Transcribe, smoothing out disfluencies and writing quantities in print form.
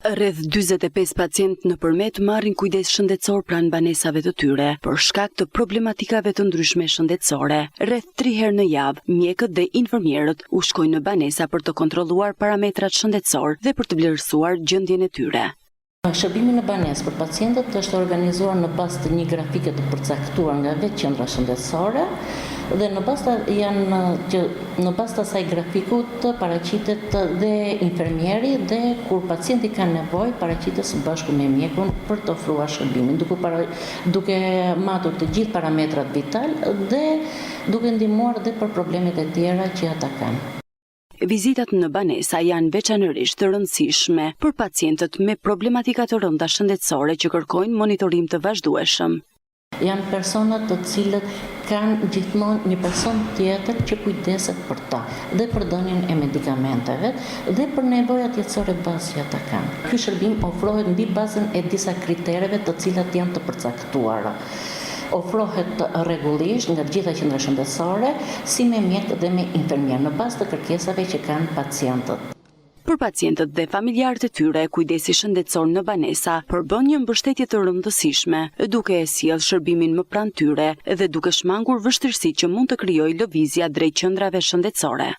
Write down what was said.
Rreth 45 pacientë në Përmet marrin kujdes shëndetësor pranë banesave të tyre, për shkak të problematikave të ndryshme shëndetësore. Rreth 3 herë në javë, mjekët dhe infermierët u shkojnë në banesa për të kontrolluar parametrat shëndetësorë dhe për të vlerësuar gjendjen e tyre. Shërbimi në banesë për pacientët është organizuar në bazë të një grafike të përcaktuar nga vetë qendra shëndetësore dhe në bazë të janë që në bazë të asaj grafikut paraqitet dhe infermieri dhe kur pacienti ka nevojë paraqitet së bashku me mjekun për të ofruar shërbimin, duke para, duke matur të gjithë parametrat vital dhe duke ndihmuar dhe për problemet e tjera që ata kanë. Vizitat në banesa janë veçanërisht të rëndësishme për pacientët me problematika të rënda shëndetësore që kërkojnë monitorim të vazhdueshëm. Janë persona të cilët kanë gjithmonë një person tjetër që kujdeset për ta dhe për dhënien e medikamenteve dhe për nevojat jetësore bazë që ata kanë. Ky shërbim ofrohet mbi bazën e disa kritereve të cilat janë të përcaktuara. Ofrohet rregullisht nga të gjitha qendrat shëndetësore, si me mjek dhe me infermier, në bazë të kërkesave që kanë pacientët. Për pacientët dhe familjarët e tyre, kujdesi shëndetësor në banesa përbën një mbështetje të rëndësishme, duke e sjellë shërbimin më pranë tyre dhe duke shmangur vështirësitë që mund të krijojë lëvizja drejt qendrave shëndetësore.